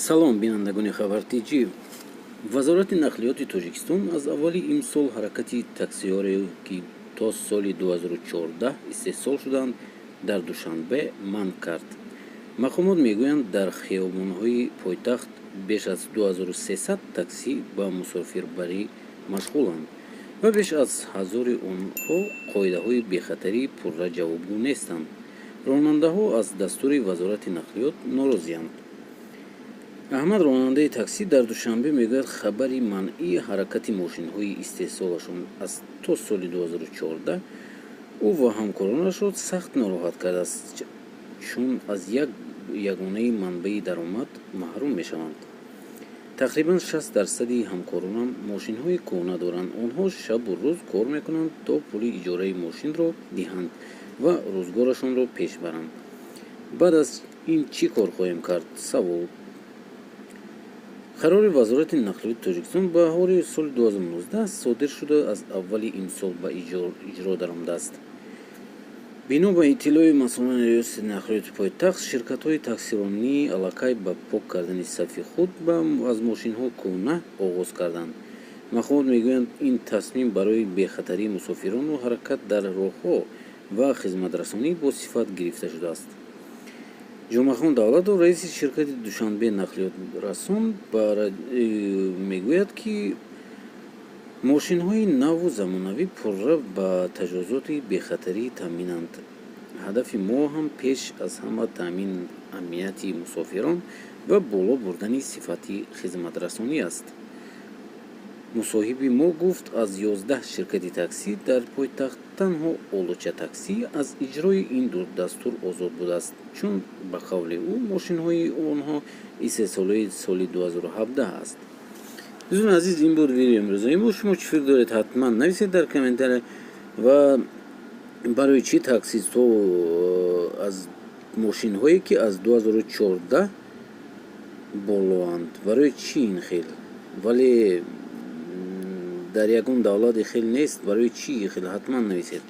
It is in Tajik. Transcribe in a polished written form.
Салом, бинандагони Хабар Тҷ. Вазорати нақлиёти Тоҷикистон аз аввали имсол ҳаракати таксиҳоре, ки то соли 2014 истеҳсол шуданд, дар Душанбе манъ кард. Мақомот мегӯянд, дар хиёбонҳои пойтахт беш аз 2300 таксӣ ба мусофирбарӣ машғуланд ва беш аз ҳазори онҳо қоидаҳои бехатарӣ пурра ҷавобгӯ нестанд. Ронандаҳо аз дастури Вазорати нақлиёт норозианд. Аҳмад, ронандаи таксӣ дар Душанбе, мегӯяд, хабари манъи ҳаракати мошинҳои истеҳсолашон аз то соли 2014 ӯ ва ҳамкоронашро сахт нороҳат кардааст, чун аз як ягонаи манбаи даромад маҳрум мешаванд. Тақрибан 60 дарсади ҳамкоронам мошинҳои кӯҳна доранд. Онҳо шабу рӯз кор мекунанд, то пули иҷораи мошинро диҳанд ва рӯзгорашонро пеш баранд. Баъд аз ин чӣ кор хоҳем кард? Савол. Қарори Вазорати нақлиёти Тоҷикистон баҳори соли 2019 содир шуда, аз аввали имсол ба иҷро даромадааст. Бино ба иттилои масъулони Риёсати нақлиёти пойтахт, ширкатҳои таксиронӣ аллакай ба пок кардани сафи худ аз мошинҳои кӯҳна оғоз карданд. Мақомот мегӯянд, ин тасмим барои бехатарии мусофирону ҳаракат дар роҳҳо ва хизматрасонӣ бо сифат гирифта шудааст. Ҷумъахон Давлатов, раиси ширкати Душанбе нақлиётрасон, мегӯяд, ки мошинҳои наву замонавӣ пурра ба таҷҳизоти бехатарӣ таъминанд. Ҳадафи мо ҳам пеш аз ҳама таъмини амнияти мусофирон ва боло бурдани сифати хизматрасонӣ аст. Мусоҳиби мо гуфт, аз 11 ширкати таксӣ дар пойтахт танҳо Олуча таксӣ аз иҷрои ин дастур озод будааст, чун, ба қавли ӯ, мошинҳои онҳо истеҳсолои соли 2017 аст. Дӯстони азиз, ин буд видеои имрӯзаи мо. Шумо чӣ фикр доред, ҳатман нависед дар комментария. Ва барои чӣ таксистҳо аз мошинҳое, ки аз 2014 болоанд, барои чӣ ин хел? Вале дар ягон давлат хел нест. Барои чӣ хел? Ҳатман нависед.